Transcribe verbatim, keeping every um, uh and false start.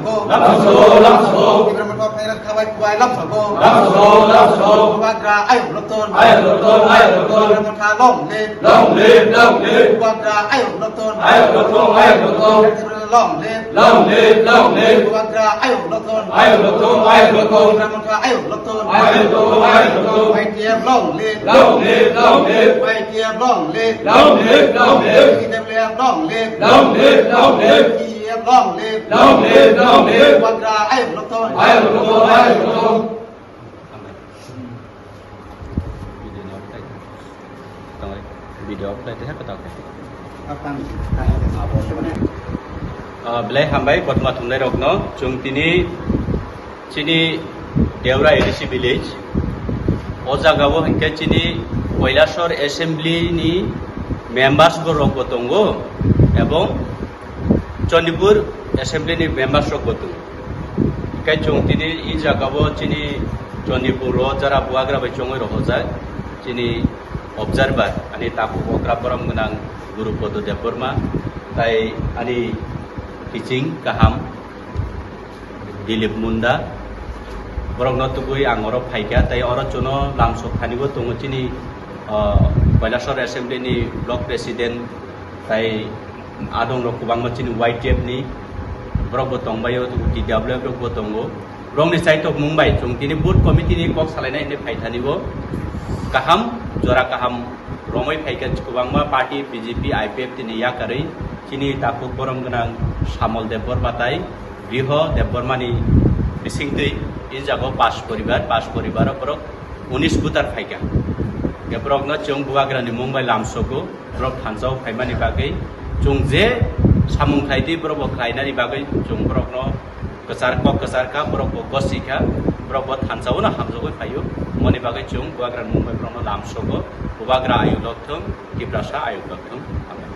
Lamsogo, lamsogo. Tipra Motha phairok khabai khubai lamsogo. Lamsogo, lamsogo. Bubagra ayuk lokthon. Ayuk lokthon, ayuk lokthon. Tipra Motha long live. Long live, long live. Bubagra ayuk lokthon. Ayuk lokthon, ayuk lokthon. Long live. Long live, long live. Bubagra ayuk lokthon. Ayuk lokthon, ayuk lokthon. Tipra Motha ayuk lokthon. Ayuk lokthon, ayuk lokthon. Y T F long live. Long live, long live. Y T F long live. Long live, long live. T W F long live. Long live, long live. T W F long live. Long live, long live. Bubagra ayuk lokthon. Ayuk lokthon, ayuk lokthon. Video off khlai tongwi, video off khlai tongwi kwtal khe. Ah, belai hambai, kothoma thumnairokno. Chwng tini chini Deora A D C village, o jagao hinkhe chini Kailasor assembly ni members bo rokbo tongo, ebong Chandipur assembly ni members rok bo tongo. Hinkhe chwng tini i jagao chini Chandipur o jara bubagra bai chongwi rohorjak chini observer, ani takhuk okra borom gwnang Gurupodo Debbarma, tai ani kiching kaham Dilip Munda, borokno tubui ang oro phaikha, tai oro chwngno lamsok thanibo tongo chini, ah, Kailasor assembly ni block president, tai adongrok kwbangma chini Y T F ni borokbo tongbaio, T W F rokbo tongo. Borokni chaitok mung bai chwng tini booth committee ni kok salainai hinwi phaithanibo kaham, jora kaham romwi phaikha kwbangma party, B J P, I P F T ni yakarwi chini takhuk borom gwnang Samol Debbarma tai Griho Debbarmani bisingtwi i jagao pas poribar, pas poribaro borok unis voter phaikha. Borokno chwng bubagrani mung bai lamsogo. Borok thansa o phaimani bagwi chwng je samung khlai di, borok bo khlainani bagwi chwng borokno kwchar kok kwchar kha, borok bo gosi kha, borok bo thansa o no hamjagwi phaio. Moni bagwi chwng bubagra mung bai borokno lamsogo, bubagra ayuk lokthung, Tiprasa ayuk lokthung. Amen.